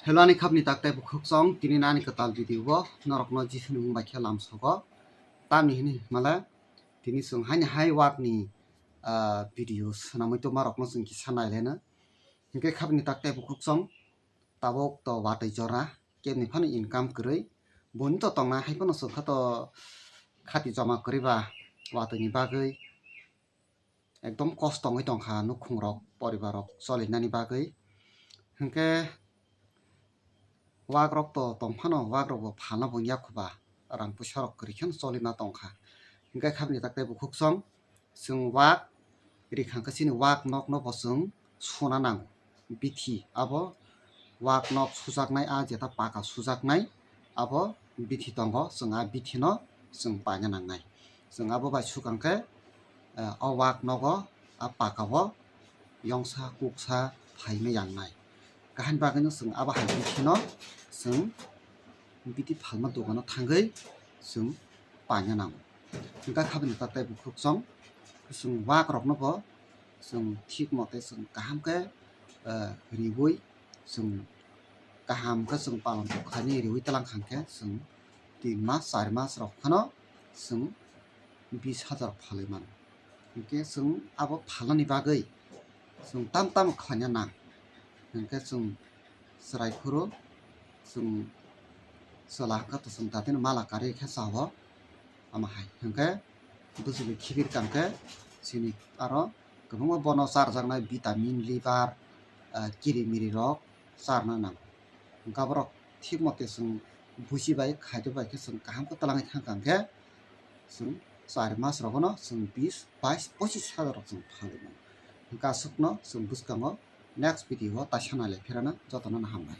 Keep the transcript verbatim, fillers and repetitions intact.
Hello ani khapni tak tei bukhuk chong, tini nani kwtal video o norokno Jisuni mung bai khe lamsogo. Tamni hini himale tini chwng haini hai wak ni, ah, video swnamwi tongma rokno chwng kisa nailaina. Hinkhe khapni tak tei bukhuk chong, tabuk to watwi jora, kebni phano income kwrwi, boni to tongna hai phano chwng kha to khati joma kwrwi ba watwi ni bagwi. Ekdom kosto wngwi tongkha nukhungrok, poribarrok cholinani bagwi. Hinkhe wakrok to tongphano, wakrok bo phalna bo wngya khuba, rang puisa rok kwrwi kheno cholima tongkha. Hinkhe khapni tak tei bukhuk chong, chwng wak rikhang khe chini wak nokno bo chwng suna nango. Bithi abo wak nok sujaknai, a jeta paka sujaknai, abo bithi tongo, chwng a bithi no chwng paina nangnai. Chwng abo bai sukang khe, eh, o wak nogo a paka o yongsa kuksa phaima yangnai. Kaham bagwi no chwng abo hai bithi no chwng bithi phalma dogano thangwi chwng paina nango. Hinkhe khapni tak tei bukhuk chong, chwng wak rokno bo chwng thik mote chwng kaham khe, eh, riwi chwng kaham khe chwng palon kok khainwi riwi tlang kha khe chwng tin mas, char mas rok phano chwng bis hajar phalwi mano. Hinkhe chwng abo phalnani bagwi chwng tam tam khlaina nang. Hinkhe chwng chwrai phuru chwng chwla hwnkha to chwng datino mala karwi khe chao. Omo hai hinkhe bwswk khibir kang khe chini aro kwbangma bono charjaknai vitamin, liver, ah, kiri miri rok charna nango. Hinkhe aborok thik mote chwng buji bai khaito bai khe chwng kaham khe twlangwi thang kang khe chwng char mas rogono chwng bis, bais, pochis hajar rok chwng phalwi mano. Hinkhe aswkno chwng bwskango next video o taisa nailai phirano jotono no hambai.